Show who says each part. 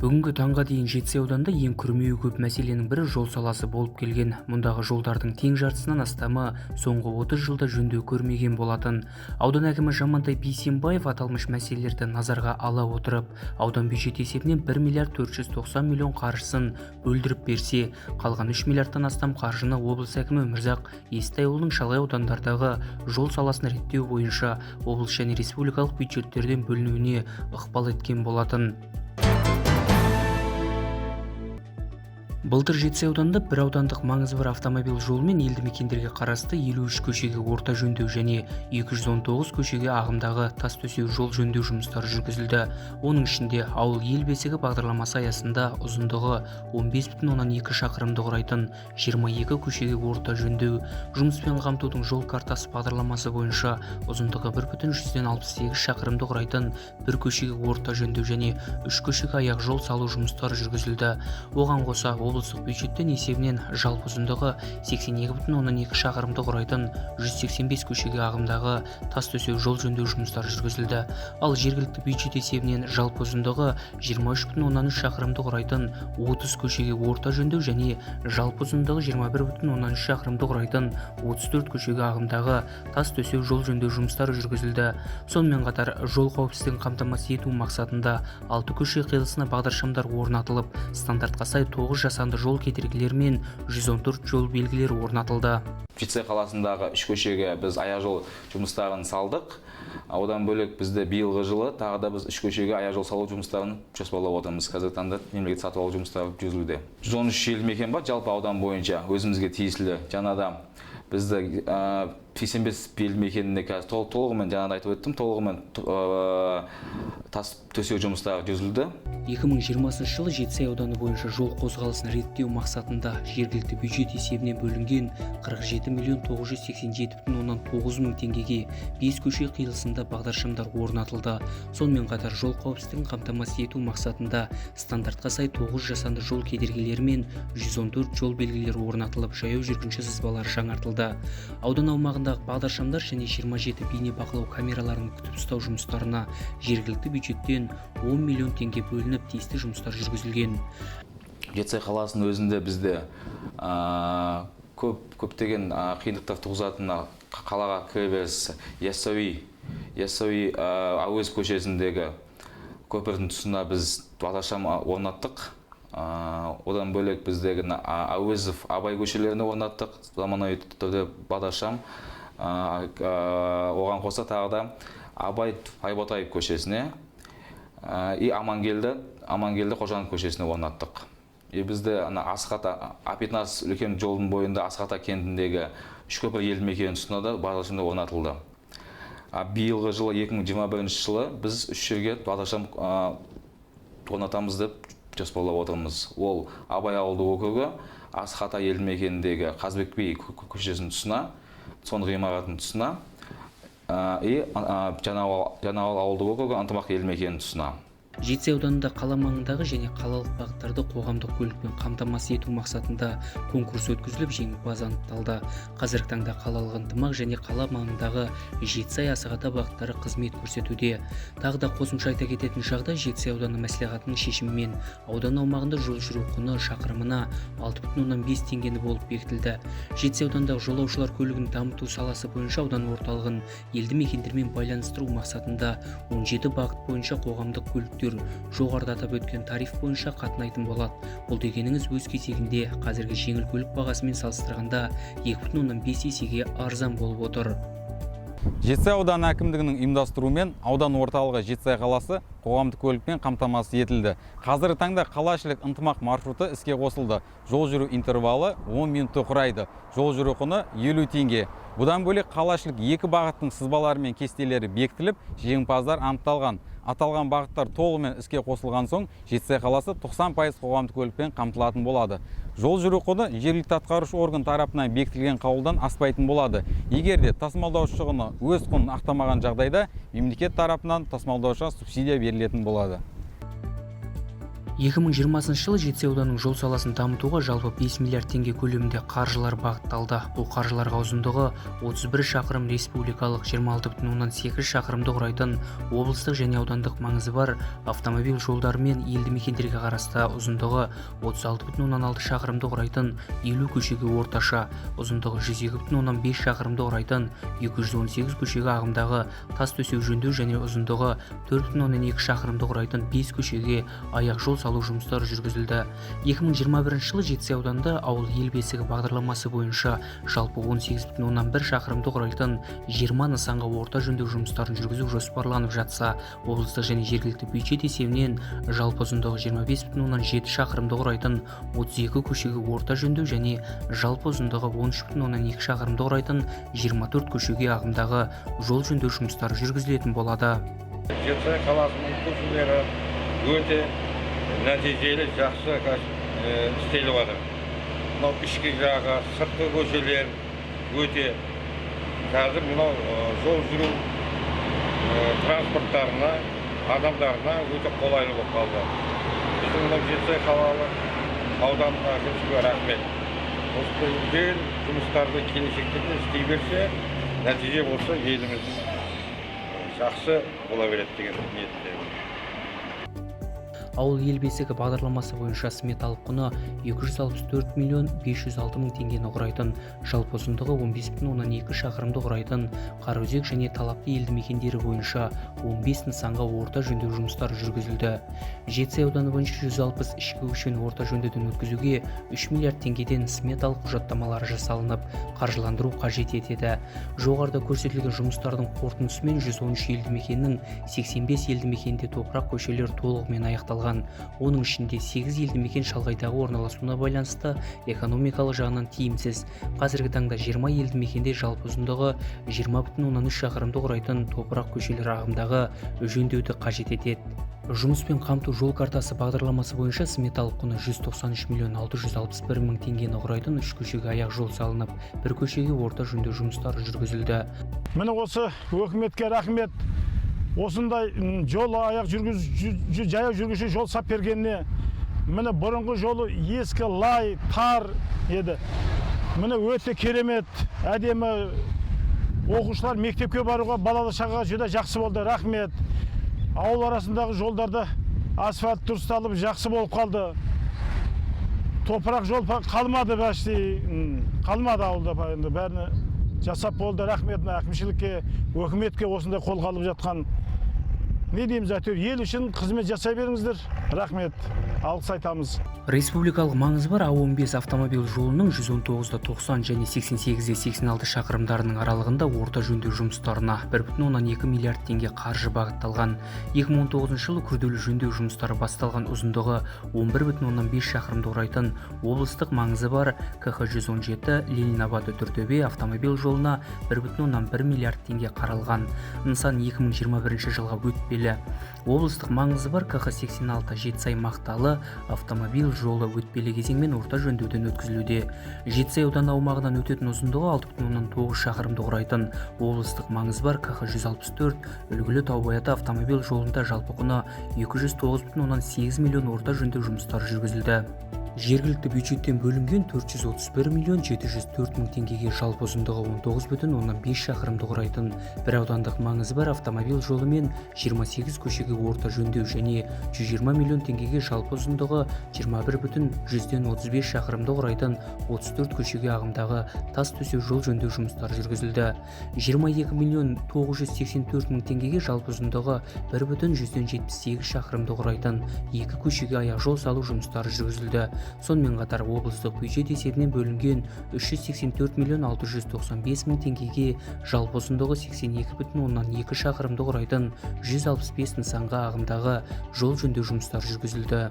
Speaker 1: Бүгінгі таңға дейін Жетісай ауданында ең күрмеуі көп мәселенің бірі жол саласы болып келген. Мұндағы жолдардың тең жартысынан астамы соңғы 30 жылда жөндеу көрмеген болатын. Аудан әкімі Жамантай Бейсенбаев аталмыш мәселелерді назарға ала отырып, аудан бюджеті есебінен 1 миллиард 490 миллион қаржысын бөлдіріп берсе, қалған 3 миллиардтан астам қаржыны облыс әкімі Өмірзақ Естайұлының шалғай аудандардағы жол саласын реттеу бойынша облыс және республикалық бюджеттерден бөлінуіне ықпал еткен болатын. Былтыр Жетісай ауданында бір аудандық маңызы бар автомобиль жолы мен елді мекендерге қарасты 53 көшеге орта жөндеу және 219 көшеге ағымдағы тас төсеу жол жөндеу жұмыстары жүргізілді. Оның ішінде ауыл ел бесігі бағдарламасы аясында ұзындығы 15,2 шақырымды құрайтын 22 көшеге орта жөндеу, жұмыспен қамтудың жол картасы бағдарламасы бойынша ұзындығы 1,68 шақырымды құрайтын бір көшеге орта жөндеу және 3 көшеге аяқ жол салу жұмыстары жүргізілді. Оған қоса облыстық бюджеттен есебінен жалпы ұзындығы 82,2 шақырымды құрайтын 185 көшеге ағымдағы тас төсеу жол жөндеу жұмыстары жүргізілді. Ал жергілікті бюджет есебінен жалпы ұзындығы 23,3 шақырымды құрайтын 30 көшеге орта жөндеу және жалпы ұзындығы 21,3 шақырымды құрайтын 34 көшеге ағымдағы тас төсеу жол жөндеу жұмыстары жүргізілді. Сонымен қатар жол қауіпсіздігін қамтамасыз ету мақсатында 6 көше қиылысына бағдаршамдар орнатылып, стандартқа сай 9 жасанды жол кедергілері мен 114 жол белгілері орнатылды.
Speaker 2: Жетісай қаласындағы 3 көшеге біз аяқ жол жұмыстарын салдық. Одан бөлек бізде биылғы жылы тағы да біз 3 көшеге аяқ жол салу жұмыстарын жоспарлап отырмыз. Қазіргі таңда мемлекет сатып алу жұмыстары жүргізілуде. 113 елді мекен бар жалпы аудан бойынша өзімізге тиесілі. Жаңада бізді 85 елді мекенінде қазір толығымен, жаңада айтып өттім, толығымен тас төсеу жұмыстары жүргізілді.
Speaker 1: 2020 жылы Жетісай ауданы бойынша жол қозғалысын реттеу мақсатында жергілікті бюджет есебінен бөлінген 47 миллион 987,9 мың теңгеге 5 көше қиылысында бағдаршамдар орнатылды. Сонымен қатар жол қауіпсіздігін қамтамасыз ету мақсатында стандартқа сай 9 жасанды жол кедергілері мен 114 жол белгілері орнатылып, жаяу жүргінші сызбалары жаңартылды. Аудан аумағындағы бағдаршамдар және 27 бейнебақылау камераларын күтіп ұстау жұмыстарына жергілікті бюджеттен 10 миллион теңге бөлініп, тиісті жұмыстар жүргізілген.
Speaker 2: Жетісай қаласының өзінде бізде көптеген қиындықтар туғызатын қалаға кіреберіс Яссауи Әуезов көшесіндегі көпірдің тұсына біз бағдаршам орнаттық. Одан бөлек біздегі Әуезов Абай көшелеріне орнаттық заманауи түрде бағдаршам. Оған қоса тағы да Абай Айботаев көшесіне и Амангелді Қожанов көшесіне орнаттық. И бізде ана Асхат А15 үлкен жолдың бойында Асхат кентіндегі Үшкөпір елді мекенінің тұсына да бағдаршамдар орнатылды. Биылғы жылы 2021 жылы біз 3 жерге бағдаршам орнатамыз деп жоспарлап отырмыз. Ол Абай ауылдық округі, Асхат елді мекеніндегі Қазыбек би көшесінің тұсына, соның ғимаратының тұсына, и Жаңауыл ауылдық округі Ынтымақ елді мекенінің тұсына.
Speaker 1: Жетісай ауданында қала маңындағы және қалалық бағыттарды қоғамдық көлікпен қамтамасыз ету мақсатында конкурс өткізіліп, жеңімпаз анықталды. Қазіргі таңда қалалық Ынтымақ және қала маңындағы Жетісай Асық-Ата бағыттары қызмет көрсетуде. Тағы да қосымша айта кететін жағдай, Жетісай ауданы мәслихатының шешімімен аудан аумағында жол жүру құны шақырымына 6,5 теңгені болып бекітілді. Жетісай ауданындағы жолаушылар көлігін дамыту саласы бойынша аудан орталығын елді мекендермен байланыстыру мақсатында 17 бағыт бойынша қоғамдық көліктер жоғарыда атап өткен тариф бойынша қатынайтын болады. Бұл дегеніңіз өз кезегінде қазіргі жеңіл көлік бағасымен салыстырғанда 2,5 есеге арзан болып отыр.
Speaker 3: Жетісай ауданы әкімдігінің ұйымдастыруымен аудан орталығы Жетісай қаласы қоғамдық көлікпен қамтамасыз етілді. Қазіргі таңда қалашілік Ынтымақ маршруты іске қосылды. Жол жүру интервалы 10 минутты құрайды. Жол жүру құны 50 теңге. Бұдан бөлек қалашілік екі бағыттың сызбалары мен кестелері бекітіліп, жеңімпаздар анықталған. Аталған бағыттар толығымен іске қосылған соң Жетісай қаласы 90% қоғамдық көлікпен қамтылатын болады. Жол жүру құны жергілікті атқарушы орган тарапынан бекітілген қаулыдан аспайтын болады. Егер де тасымалдаушы шығыны өз құнын ақтамаған жағдайда мемлекет тарапынан тасымалдаушыға субсидия берілетін болады.
Speaker 1: 2020 жылы Жетісай ауданының жол саласын дамытуға жалпы 5 миллиард теңге көлемінде қаржылар бағытталды. Бұл қаржыларға ұзындығы 31 шақырым республикалық, 26,8 шақырымды құрайтын облыстық және аудандық маңызы бар автомобиль жолдары мен елді мекендерге қарасты ұзындығы 36,6 шақырымды құрайтын 50 көшеге орташа, ұзындығы 102,5 шақырымды құрайтын 218 көшеге ағымдағы тас төсеу жөндеу және ұзындығы 4,2 шақырымды құрайтын 5 көшеге аяқ жол салу жұмыстары жүргізілді. 2021 жылы Жетісай ауданында «Ауыл — ел бесігі» бағдарламасы бойынша жалпы 18,1 шақырымды құрайтын 20 нысанға орта жөндеу жұмыстарын жүргізу жоспарланып жатса, облыстық және жергілікті бюджет есебінен жалпы ұзындығы 25,7 шақырымды құрайтын 32 көшеге орта жөндеу және жалпы ұзындығы 13,2 шақырымды құрайтын 24 көшеге ағымдағы жол жөндеу жұмыстары жүргізілетін болады.
Speaker 4: Жетісай қаласының көшелері өте нәтижелі, жақсы істеліп жатыр. Мынау ішкі жағы, сыртқы көшелер өте қазір мынау жол жүру транспорттарына, адамдарына өте қолайлы болып қалды. Біздің мынау Жетісай қалалық ауданының әкімшілігі, рахмет. Осындай үлкен жұмыстарды келешекте де істей берсе, нәтиже болса, еліміз жақсы бола береді деген ниеттемін.
Speaker 1: «Ауыл — ел бесігі» бағдарламасы бойынша сметалық құны 264 миллион 506 мың теңгені құрайтын, жалпы ұзындығы 15,2 шақырымды құрайтын Қараөзек және Талапты елді мекендері бойынша 15 нысанға орта жөндеу жұмыстары жүргізілді. Жетісай ауданы бойынша 160 ішкі көшені орта жөндеуден өткізуге 3 миллиард теңгеден сметалық құжаттамалары жасалынып, қаржыландыру қажет етеді. Жоғарыда көрсетілген жұмыстардың қорытындысымен 113 елді мекеннің 85 елді мекенінде топырақ көшелер толығымен аяқталған. Оның ішінде 8 елді мекен шалғайдағы орналасуына байланысты экономикалық жағынан тиімсіз. Қазіргі таңда 20 елді мекенде жалпы ұзындығы 20,3 шақырымды құрайтын топырақ көшелер ағымдағы жөндеуді қажет етеді. Жұмыспен қамту жол картасы бағдарламасы бойынша сметалық құны 193 миллион 661 мың теңгені құрайтын үш көшеге аяқ жол салынып, бір көшеге орта жөндеу жұмыстары жүргізілді.
Speaker 5: Міне, осы өкіметке рахмет, осындай жол, аяқ жүргіз жаяу жүргінші жол сап бергеніне. Міне, бұрынғы жолы ескі, лай, тар еді. Міне, өте керемет, әдемі. Оқушылар мектепке баруға, балалы шағаға жүдә жақсы болды, рахмет. Ауыл арасындағы жолдарда асфальт дұрысталып, жақсы болып қалды. Топырақ жол қалмады, почти қалмады ауылда. Енді бәріне жасап болды, рахмет мына әкімшілікке, өкіметке, осындай қолға алып жатқан. Не дейміз, әйтеуір ел үшін қызмет жасай беріңіздер, рахмет, алғыс айтамыз.
Speaker 1: Республикалық маңызы бар А15 автомобиль жолының 119-90 және 88-86 шақырымдарының аралығында орта жөндеу жұмыстарына 1,2 миллиард теңге қаржы бағытталған. 2019 жылы күрделі жөндеу жұмыстары басталған ұзындығы 11,5 шақырымды құрайтын облыстық маңызы бар КХ 117 Ленинабад Үтіртөбе автомобиль жолына 1,1 миллиард теңге қаралған. Нысан 2021 жылға өтпелі. Облыстық маңызы бар КХ 86 Жетісай Мақталы автомобиль жолы өтпелі кезеңмен орта жөндеуден өткізілуде. Жетісай ауданы аумағынан өтетін ұзындығы 6,9 шақырымды құрайтын облыстық маңызы бар КХ 164 Үлгілі Таубай-Ата автомобиль жолында жалпы құны 209,8 миллион орта жөндеу жұмыстары жүргізілді. Жергілікті бюджеттен бөлінген 431 миллион 704 мың теңгеге жалпы ұзындығы 19,5 шақырымды құрайтын бір аудандық маңызы бар автомобиль жолы мен 28 көшеге орта жөндеу және 120 миллион теңгеге жалпы ұзындығы 21,35 шақырымды құрайтын 34 көшеге ағымдағы тас төсеу жол жөндеу жұмыстары жүргізілді. 22 миллион 984 мың теңгеге жалпы ұзындығы 1,78 шақырымды құрайтын екі көшеге аяқ жол салу жұмыстары жүргізілді. Сонымен қатар облыстық бюджет есебінен бөлінген 384 миллион 695 мың теңгеге жалпы ұзындығы 82,2 шақырымды құрайтын 165 нысанға ағымдағы жол жөндеу жұмыстары жүргізілді.